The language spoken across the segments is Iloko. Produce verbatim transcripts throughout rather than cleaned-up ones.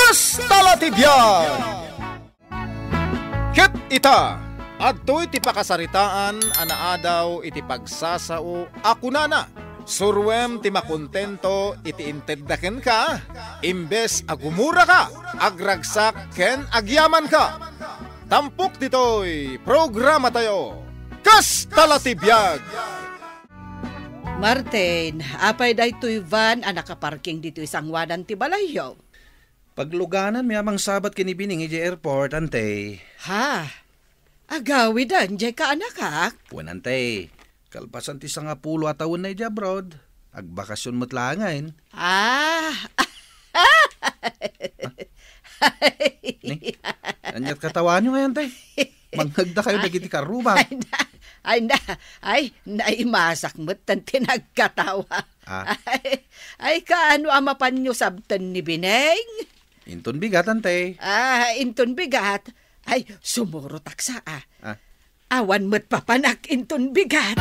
Kasta la ti biag! Ket ita, adtoy ti pakasaritaan a naadaw iti pagsasao a kunana, "Suroem ti makontento iti intedda kenka, imbes a gumuraka, agragsak ken agyamanka." Tampok ditoy programatayo, Kasta la ti biag! Martin, apay daytoy van a nakaparking ditoy sanguanan ti balayyo? Paglugananmi a mangsabat ken ni Bining idiay airport, Ante. Ha? Agawiden diay kaanakak? Wen, Ante. Kalpasan ti sangapulo a tawenna idiay abroad, agbakasyon met laengen. Ah. Ni? Ania't katawaanyo ngay, Ante? Mangngegda kayo dagiti karrubak. Ay, na, ay, na, ay, naimasak met ti nagkatawa. Ah. Ay, ay, kaano a mapanyo sabten ni Bineng? Inton bigat, Ante. Ah, inton bigat. Ay, sumurotak sa, ah. Ah. Awan met papanak inton bigat.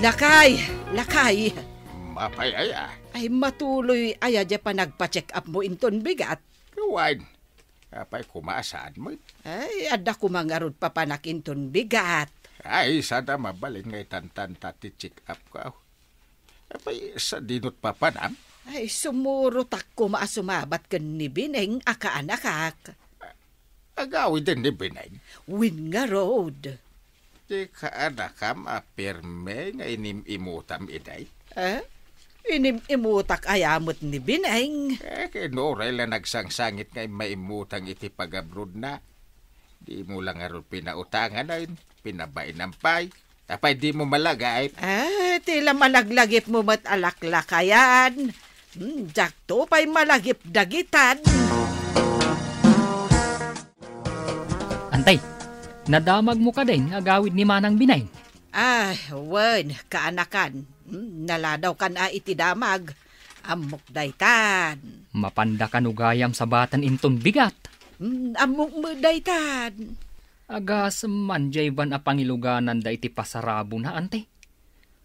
Lakay, lakay. Apay aya? Ay, matuloy aya diay panagpa-check up mo inton bigat? Wen. Apay koma a saan met? Ay, adda koma ngarud papanak inton bigat. Ay, sada mabalin nga itantanta ti check up ko. Apay, sadinot papanam? Ay, sumurotak koma a sumabat ken ni Bineng a kaanakak. Agawiden ni Bineng? Wen ngarud. Ti kaanakam a pirme nga inim-imutam idiay? Eh? Inim-imutak aya met ni Bineng? Eh, ken uray la nagsangsangit nga immaimutang iti pagabrodna. Dimo la ngarud pinautangan, ay, pinabainam pay. Apay dimo malagip? Eh, ti la malaglagipmo met a laklakayan. Hmm, diakto pay malagip dagitan. Antay, nadamagmo kadin nga agawid ni Manang Bineng? Ah, wen, kaanakan. Hmm, naladawkan a iti damag. Ammok daytan. Mapanda kano gayam sabaten inton bigat? Hmm, ammok met daytan. Agasem man diay ban a pangilugananda iti pasarabona, Ante.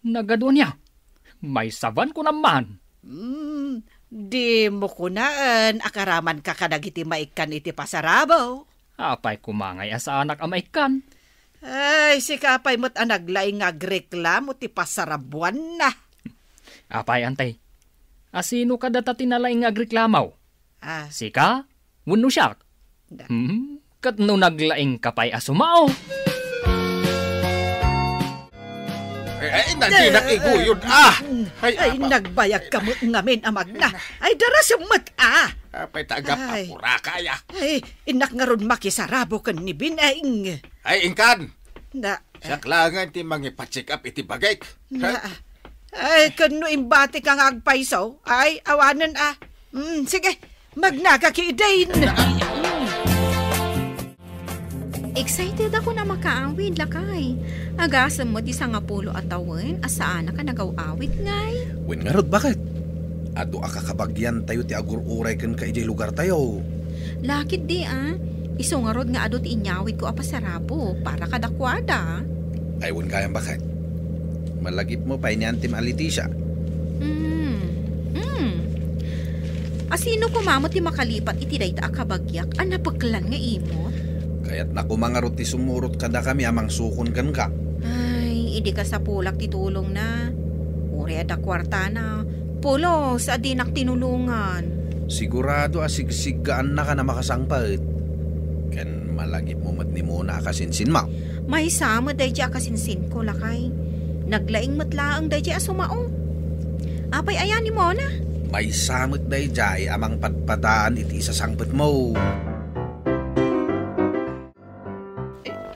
Nagadu ania? Maysa ban kunam man. Hmm, dimo kunaen a karamanka kadagiti maikkan iti pasarabo. Apay koma ngay a saanak a maikkan? Ay, sika pay met a naglaing nga agreklamo ti pasarabuanna. Apay, Ante? A sino kadata ti nalaing nga agreklamo? Ah. Sika? Wenno siak? Da- Hmm? Ket no naglaingka pay a sumao? Ay, ay, nagdinak iguyod, ah! Ay, Ay, apa? Nagbayagka met ngamin a magna. Ay, darasem met, ah! Apay ta agap-apuraka, aya? Ay, innak ngarud makisarabo ken ni Bineng. Ay, inkan! Na, Siak laengen ti mangipa-check up iti bagik. Na, Ha? Ay, ken no imbatika nga agpayso, ay, awanen, ah. Mm, sige, magnaka ki idin. Mm. Excited ako a makaawid, lakay. Agasem met ti sangapulo a tawen a saanak a nagaw-awid, ngay. Wen ngarud, baket? Adu a kakabagiantayo ti agur-uray kenka idiay lugartayo. Lakit di, ah. Isu ngarud nga adu ti inyawidko a pasarabo para kadakuada. Ay, wen gayam, baket. Malagipmo pay ni Antim a Leticia. Hmm. Hmm. A sino koma met ti makalipat iti dayta a kabagiak a napeklan nga imot? Kayatna koma ngarud ti sumurot kadakami a mangsukon kenka. Ay, idi kasapulak ti tulongna. Uray adda kuartana, pulos a dinak tinulongan. Sigurado a sigsiggaannaka a makasangpet. Ken malagipmo met ni Mona a kasinsinmo. Maysa met daydiay a kasinsinko, lakay. Naglaing met laeng daydiay a sumao. Apay aya ni Mona? Maysa met daydiay a mangpadpadaan iti isasangpetmo.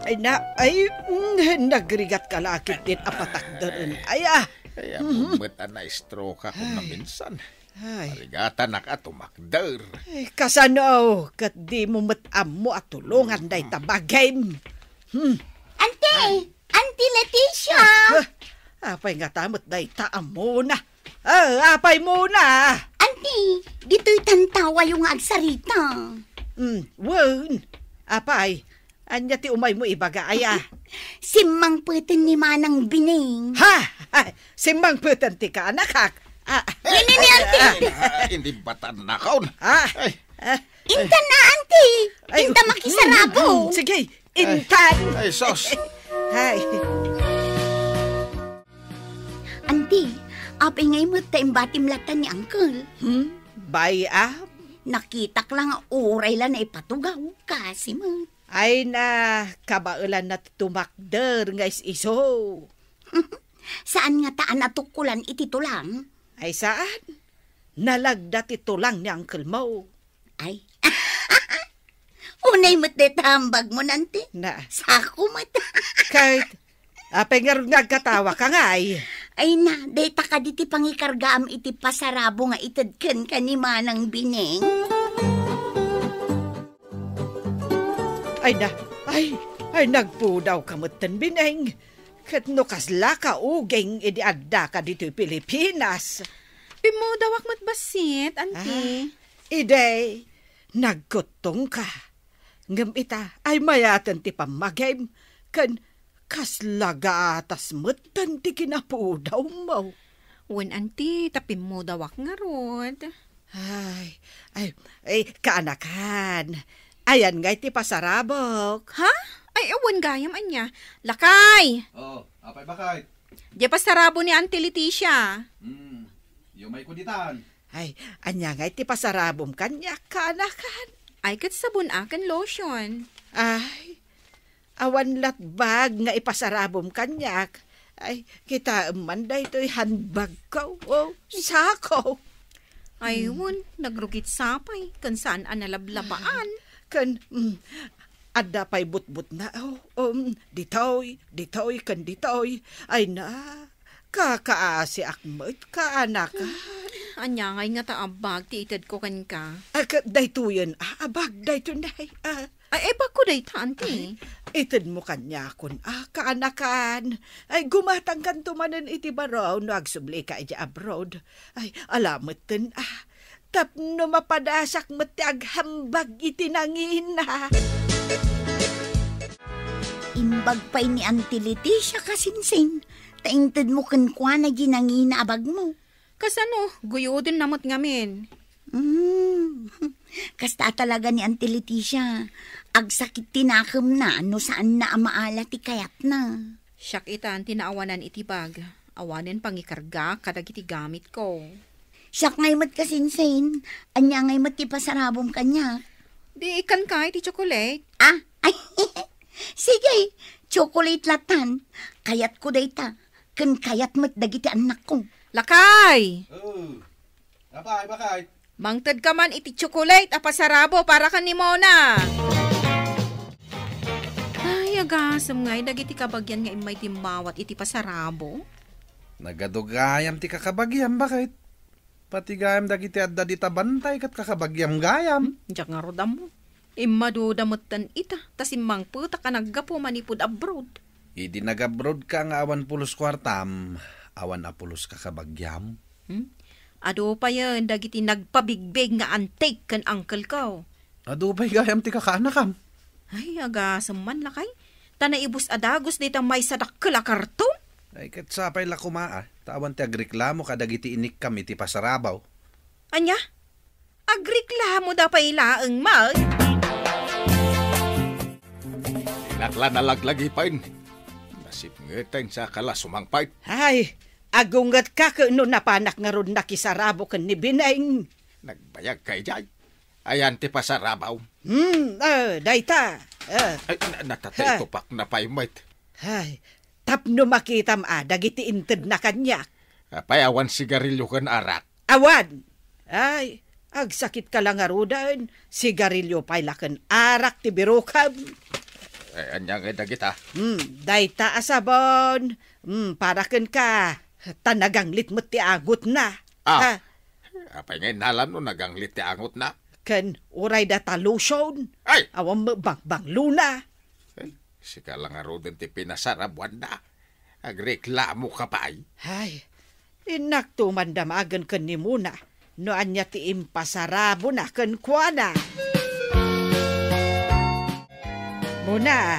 Ay, na, ay, mm, nagrigat ka lakit din a patakderen. Ay, ah. Ay, ammom met a na-stroke ako nga minsan. Ay. Arigatanak a tumakder. Ay, kasano, ket di mo met ammo a tulongan dayta bagim. Hmm. Auntie! Auntie Leticia! Ah, apay ngata met dayta a Mona? Ah, apay Mona? Auntie, ditoy tantawayo nga agsarita. Hmm, wen. Apay, ania ti umaymo ibaga, aya? Simmangpeten ni Manang Bining. Ha? Simmangpeten ti kaanakak? Ah, ini ni Auntie. Ah, ah, hindi batan na kaon. Ah, Ay. Ah. Intan na, Auntie. Ay, Intan makisarabo. Mm, mm, sige, Intan. Ay, sos. Ay. Auntie, apay ngay met ta imbatim latta ni Uncle? Hmm? Bay, ah? Nakitak lang nga uray la naipatugaw, kasi met. Ay na, kabaelan na ti tumakder nga is-iso. Saan nga ta a natukkolan iti tulang? Ay saan? Nalagda ti tulang ni uncle mo. Ay. Unay met dayta hambag mo, Auntie. Na. Sako met. Kay, apay ngarud nga agkatawa ka ngay? Ay na, dayta kadi ti pangikargaam iti pasarabo nga ited kenka ni Manang Bineng? Ay na, ay, ay, nagpudaw ka metten, Bineng. Ket no kasla ka uging idi addaka ditoy Pilipinas. Pimmudawak met bassit, Auntie. Ah, idi, nagkuttong ka. Ngem ita, ay mayaten ti pammagim, ken kasla gatas metten ti kinapudawmo. Wen, Auntie, ta pimmudawak ngarud. Ay, ay, ay, kaanakan. Ayan ngay ti pasarabok. Ha? Ay, awan gayam ania. Lakay! Oo, apay, bakit? Diay pasarabo ni Auntie Leticia. Hmm, yumayko ditan. Ay, ania ngay ti pasarabom kaniak, kaanakan? Ay, ket sabon a ken lotion. Ay, awan latbag nga ipasarabom kaniak. Ay, kitaem man daytoy handbagko. Oh, sako. Ay, Hmm. wen, nagrugit sapay, ken saan a nalablabaan. Ken, mm, adda pay butbutna. Oh, um, ditoy, ditoy, ken ditoy. Ay na, kakaasiak met, kaanakan. Ania ngay ngata a bag ti itedko kenka? Ah, ka-, daytoyen, ah, a bag, daytoy, nay. Ah, Ay, ay, bag ko dayta, Auntie. Ay, itedmo kaniakon, ah, kaanakan. Ay, gumatangkanto manen iti baro no agsubli ka iti abroad. Ay, ala metten, ah, tapno mapadasak met ti aghambag iti nangina. Imbag pay ni Auntie Leticia, kasinsin, ta intedmo kenkuana di nangina a bagmo. Kasano, guyodenna met ngamin. Mm. Kasta talaga ni Auntie Leticia. Agsakit ti nakemna no saanna a maala ti kayatna. Siak ita ti naawanan iti bag. Awanen pangikargaak kadagiti gamitko. Siak ngay met, kasinsin. Ania ngay met ti pasarabom kaniak? Di ikkan ka iti chocolate? Ah? Ay, sige, chocolate latan. Kayatko dayta. Ken kayat met dagiti annakko. Lakay! Oh. Apay, bakit? Mangted ka man iti chocolate a pasarabo para ken ni Mona. Ay, agasem ngay dagiti kabagian nga immay timmawat iti pasarabo. Nagadu gayam ti kakabagiam, bakit? Pati gayam dagiti adda dita bantay ket kakabagiam gayam. Hmm, diak ngarud ammo. Immaduda metten ita, ta simmangpetak a naggapu manipud abroad. Idi nag-abroad ka nga awan pulos kuartam, awan a pulos kakabagiam. Hmm? Adu payen dagiti nagpabigbig nga antik ken uncle ko. Adu pay gayam ti kakaanakam. Ay, agasem man lakay. Ta naibus a dagus dayta maysa dakkel a karton. Ay, ket sapay la koma, ah, ta awan ti agreklamo kadagiti inikkam iti pasarabaw. Ania? Agreklamoda pay laeng met. Dinak la nalaglagipen. Nasipngeten sa kala sumangpet. Ay, agungetka ket no napanak ngarud nakisarabo ken ni Bineng. Nagbayag ka idiay. Ayan ti pasarabaw. Hmm, eh, dayta. Eh. Ay, na-, natatay Ha. tupak na pay met. Ay, tapno makitam a dagiti intedna kaniak. Apay awan sigarilyo ken arak? Awan. Ay, agsakit ka la ngaruden. Sigarilyo pay la ken arak ti birukam. Eh, ania ngay dagita? Hmm, dayta a sabon. Hmm, para kenka. Ta naganglit met ti agutna. Ah. Ha? Apay nga innalan no naganglit ti angutna? Ken uray data lotion. Ay! Awan met bangbanglona. Eh, sika la ngaruden ti pinasarabuanna. Agreklamo ka pay? Ay, innak tuman damagen ken ni Mona no ania ti impasarabona kenkuana. Mona.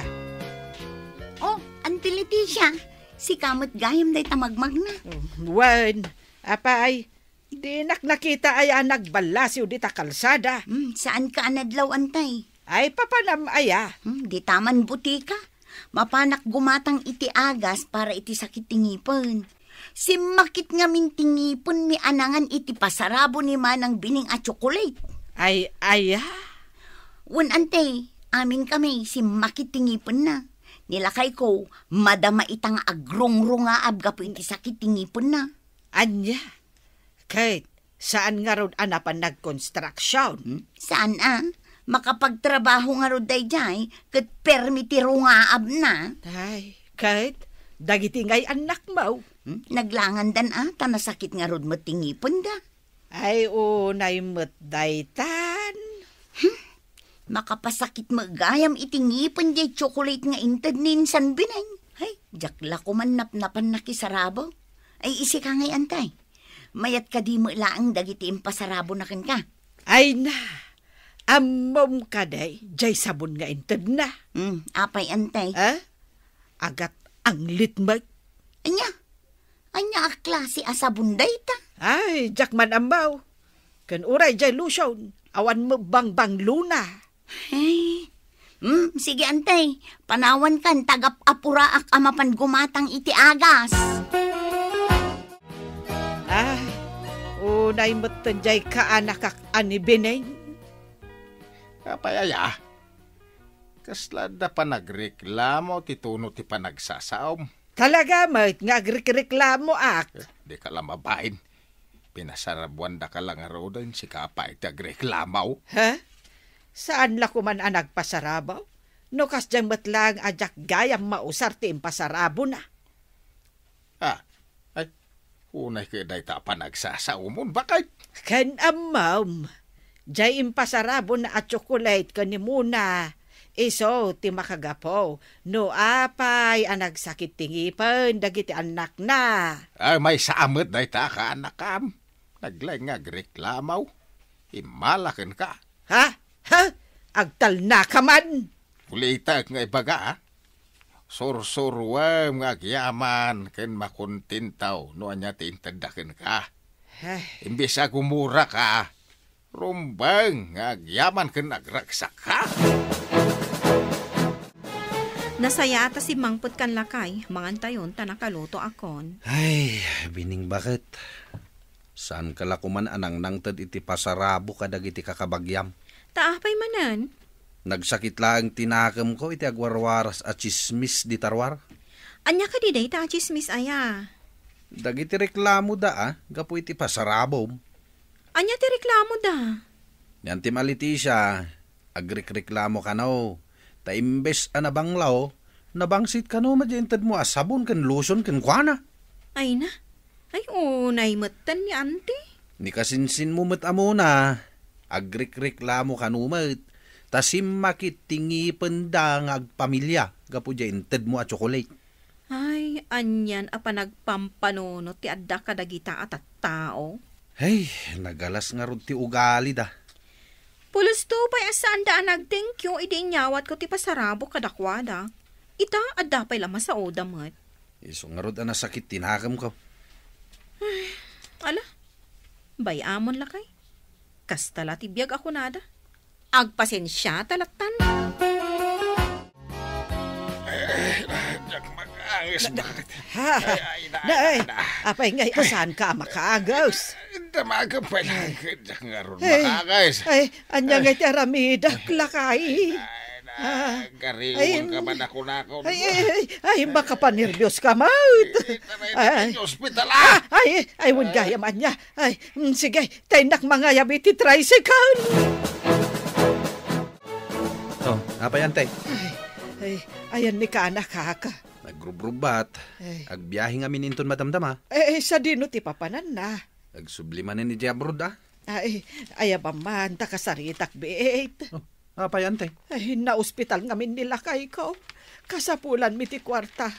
Oh, Auntie Leticia, sika met gayam dayta magmagna. Wen, apay, Dinak nakita aya a nagballasiw dita kalsada. Hmm, saanka a nadlaw, Antay? Ay, papanam aya? Hmm, dita man butika. Mapanak gumatang iti agas para iti sakit ti ngipen. Simmakit ngamin ti ngipenmi a nangan iti pasarabo ni Manang Bining a tsokolate. Ay, aya? Wen, Antay, amin kami, simmakit ti ngipenna. Ni lakayko, madama ita nga agrugrungaab gapu iti sakit ti ngipenna. Ania? Ket saan ngarud a napan nagkonstruksion? Hmm? Saan a? Makapagtrabaho ngarud daydiay ket permi ti rungaabna. Ay, ket dagiti ngay annakmo? Hmm? Naglangandan a, ta nasakit ngarud met ti ngipenda. Ay, unay met daytan. Hmm? Makapasakit met gayam iti ngipen jay tsokolate nga inted ni Insan Bineng. Hay, diak la koman napnapan nakisarabo. Ay, isika ngay, Antay. Mayat kadi met laeng dagiti impasarabona kenka? Ay na, ammom kadi jay sabon nga intedna? Hmm, apay, Antay? Ha? Agat-anglit met. Ania? Ania a klase a sabon dayta? Ay, diak man ammo. Ken uray jay lotion, awan met bangbanglona. Ay. Hmm, sige, Antay. Panawankan, ta agap-apuraak a mapan gumatang iti agas. Ay, unay metten jay kaanakak a ni Bineng. Apay aya? Kasla adda panagreklamo ti tuno ti panagsasaom? Talaga met nga agrekreklamoak. Eh, dika la mabain. Pinasarabuandaka la ngaruden, sika pay ti agreklamo. Ha? Saan la koman a nagpasarabo? No kasdiay met laeng a diak gayam mausar ti impasarabona. Ah, ay, unay ket dayta a panagsasaomon, bakit? Ken ammom, jay impasarabona a tsokolate ken ni Mona, isu ti makagapu no apay a nagsakit ti ngipen dagiti annakna. Ay, maysa a met dayta a kaanakam. Naglaing nga agreklamo. Immala kenka. Ha? Ha? Agtalnaka man? Ulitek nga ibaga, a. Sursuruem nga agyaman ken makontentaw no ania ti intedda kenka. Ay. Imbes a gumuraka, rumbeng nga agyaman ken agragsakka. Nasayaat a simmangpetkan, lakay, mangantayon ta nakalutoakon. Ay, Bining, baket. Saanka la koman a nangnangted iti pasarabo kadagiti kakabagiam. Ta apay manen? Nagsakit laeng ti nakemko iti agwarwaras a tsismis dita ruar. Ania kadi dayta a tsismis aya? Dagiti reklamoda a gapu iti pasarabom. Ania ti reklamoda? Ni Antim a Leticia, agrikreklamo kano, ta imbes a nabanglaw, nabangsit kano met ti intedmo a sabon ken lotion kenkuana. Ay na, ay unay metten ni Anti. Ni kasinsinmo met a Mona, agrikreklamo kano met, ta simmakit ti ngipenda nga agpamilia gapu diay intedmo a tsokolate. Ay, anian a panagpampanunot ti adda kadagita a tattao? Hey, nagalas ngarud ti ugalida. Pulos to pay a saanda a nag-thank you idi inyawatko ti pasarabo kadakuada. Ita, adda pay la masaoda met. Isu ngarud a nasakit ti nakemko. Ay, ala, bay-amon lakay. Kasta la ti biag a kunada. Agpasensiata lattan. Ay, ay, diak makaagos, bakit? Ha? Ay, ay, na, na, ay, na. Apay ngay, asanka a makaagos? Damagan pay lang, diak ngarud makaagos. Ay, ania ngay ti aramidak, lakay? Ay, na, gariwang ka man ako, nako. Ay, ay, ay, ay, makapanerbios ka met. Ay, ay, ay, ospital, ah! Ay, ay, wen gayam ania. Ay, mm, sige, ta innak mangayab iti tricycle. Oh, apay, Antay? Ay, ay, ayan ni kanak, kaka. Nagrubrubbat. Ay. Agbiahe ngamin inton madamdama. Eh, eh, sadino ti papananna? Agsubli manen idiay abroad, a. Ay, ayabam man, ta kasaritak, biit. Oh, apay, Antay? Ay, naospital ngamin ni lakayko. Kasapulanmi ti kuarta.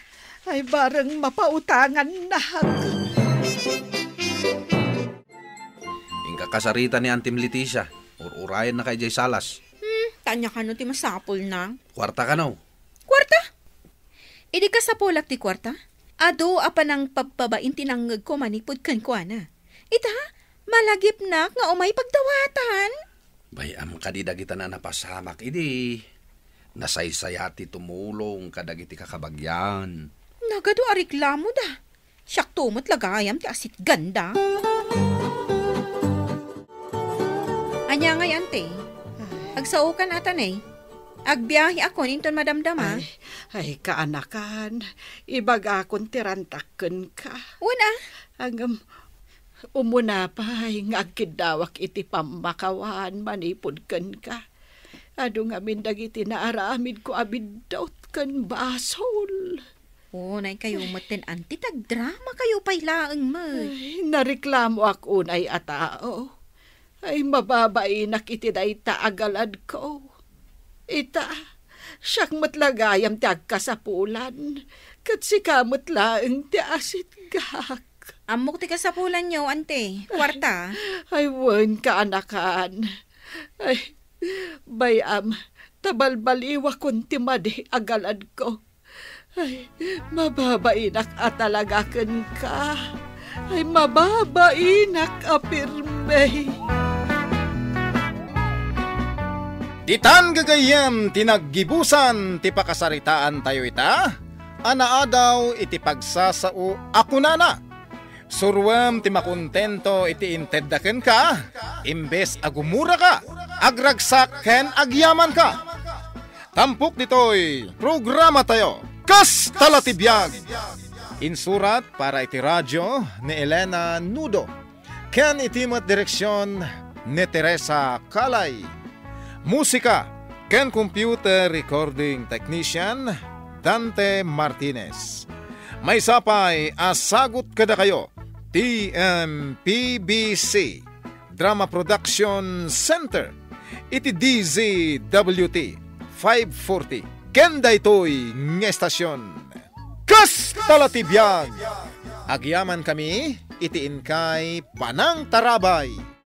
Ay, bareng mapautangannak. Inka kasarita ni Antim Leticia. Ur-urayennaka idiay salas. Hmm, ta ania kano ti masapulna? Kuarta kano? Kuarta? Idi kasapulak ti kuarta, adu a panangpabpabain ti nangngegko manipud kenkuana. Ita, Malagipnak nga umay pagdawatan. Bay-am kadi dagita a napasamak idi nasaysayaat ti tumulong kadagiti kakabagian. Nagadu a reklamoda. Siakto met la gayam ti asitganda. Ania ngay, ante? Agsaokan ata ne. Agbiaheakon inton madamdama. Ay, ay, kaanakan, ibagakon ti rantak kenka. Wen a? Ngem, umuna pay nga agkiddawak iti pammakawan manipud kenka. Adu ngamin dagiti naaramidko a biddut ken basol. Unay kayo metten, anti, tagdrama kayo pay laeng met. Ay, nareklamoak unay a tao. Ay, mababainak iti dayta a galadko. Ita, siak met la gayam ti agkasapulan, ket sika met laeng ti asitgak. Ammok ti kasapulanyo, ante. Kuarta. Ay, wen, kaanakan. Ay, bay-am, ta balbaliwakon ti madi a galadko. Ay, mababainak a talaga kenka. Ay, mababainak a pirme. Ditan gagayyem ti naggibusan ti pakasaritaantayo ita, a naadaw iti pagsasao a kunana, "Suroem ti makontento iti intedda kenka, imbes a gumuraka, agragsak ken agyamanka." Tampok ditoy programatayo, Kasta la ti biag. Insurat para iti radio ni Elena Nudo, ken iti met direksion ni Teresa Calay. Musika ken computer recording technician, Dante Martinez. Maysa pay a sagut kadakayo, T M P B C Drama Production Center, iti D Z W T five forty, ken daytoy nga estasion, Kasta la ti biag. Agyaman kami iti inkay panangtarabay.